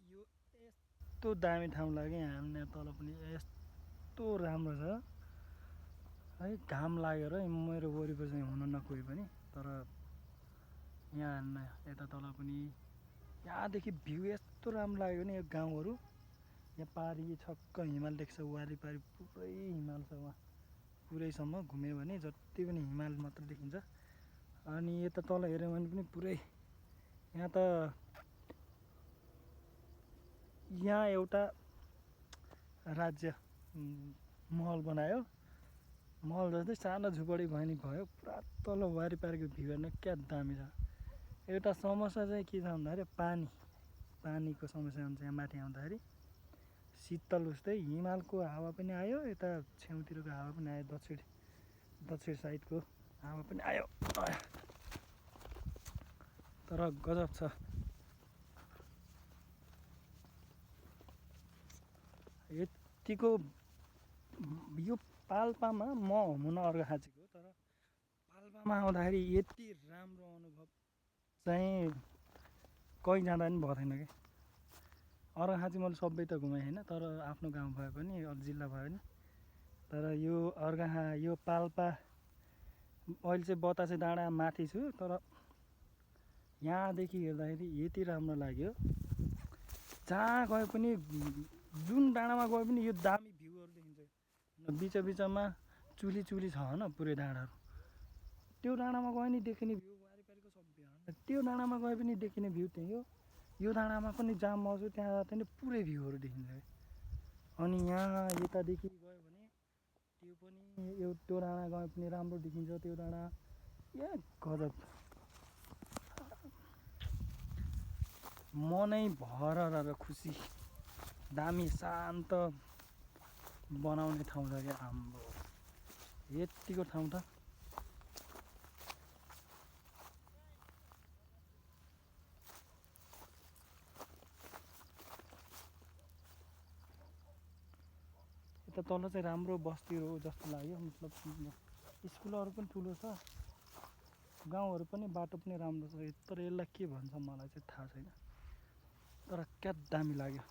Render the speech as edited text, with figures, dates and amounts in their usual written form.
यो यस्तो दामी ठाउँ लाग्यो यहाँ तल पनि यस्तो राम्रो छ है। घाम लागेर मेरो वरिपरि चाहिँ हुन नकोही पनि, तर यहाँ हेर्न यता तल पनि यहाँदेखि भ्यू यस्तो राम्रो लाग्यो नि। यो गाउँहरू यहाँ पारी छक्क हिमाल देख्छ, वारिपारि पुरै हिमाल छ। वहाँ पुरैसम्म घुम्यो भने जति पनि हिमाल मात्र देखिन्छ। अनि यता तल हेऱ्यो भने पनि पुरै यहाँ त यहाँ एउटा राज्य महल बनायो। महल जस्तै सानो झुपडी भयो पुरा तल वारिपारिको भ्यू हेर्न क्या दामी छ। एउटा समस्या चाहिँ के छ भन्दाखेरि पानीको समस्या हुन्छ यहाँ माथि आउँदाखेरि। शीतल उस्तै हिमालको हावा पनि आयो, यता छेउतिरको हावा पनि आयो, दक्षिण साइडको हावा पनि आयो, तर गजब छ। यतिको यो पाल्पामा म हुन अर्घाखाँचीको, तर पाल्पामा आउँदाखेरि यति राम्रो अनुभव चाहिँ कहीँ जाँदा पनि भएको छैन कि। अर्घाखाँची मैले सबै त घुमेँ होइन, तर आफ्नो गाउँ भए पनि जिल्ला भए पनि, तर यो पाल्पा अहिले चाहिँ बतासे डाँडा माथि छु, तर यहाँदेखि हेर्दाखेरि यति राम्रो लाग्यो। जहाँ गए पनि जुन डाँडामा गए पनि यो दामी भ्यूहरू देखिन्छ। बिचमा चुली छ होइन पुरै डाँडाहरू, त्यो डाँडामा गए नि देखिने भ्यू वारिपारिको सबै हो। त्यो डाँडामा गए पनि देखिने भ्यू त्यही हो। यो डाँडामा पनि जहाँ म छु त्यहाँ जाँदा नि पुरै भ्यूहरू देखिन्छ। अनि यहाँ यतादेखि गयो भने त्यो पनि त्यो डाँडा गए पनि राम्रो देखिन्छ। त्यो डाँडा गजब, मनै भरर र खुसी, दामी शान्त बनाउने ठाउँ छ क्या हाम्रो। यतिको ठाउँ त यता तल चाहिँ राम्रो बस्ती हो जस्तो लाग्यो। मतलब स्कुलहरू पनि ठुलो छ, गाउँहरू पनि बाटो पनि राम्रो छ, तर यसलाई के भन्छ मलाई चाहिँ थाहा छैन, तर क्या दामी लाग्यो।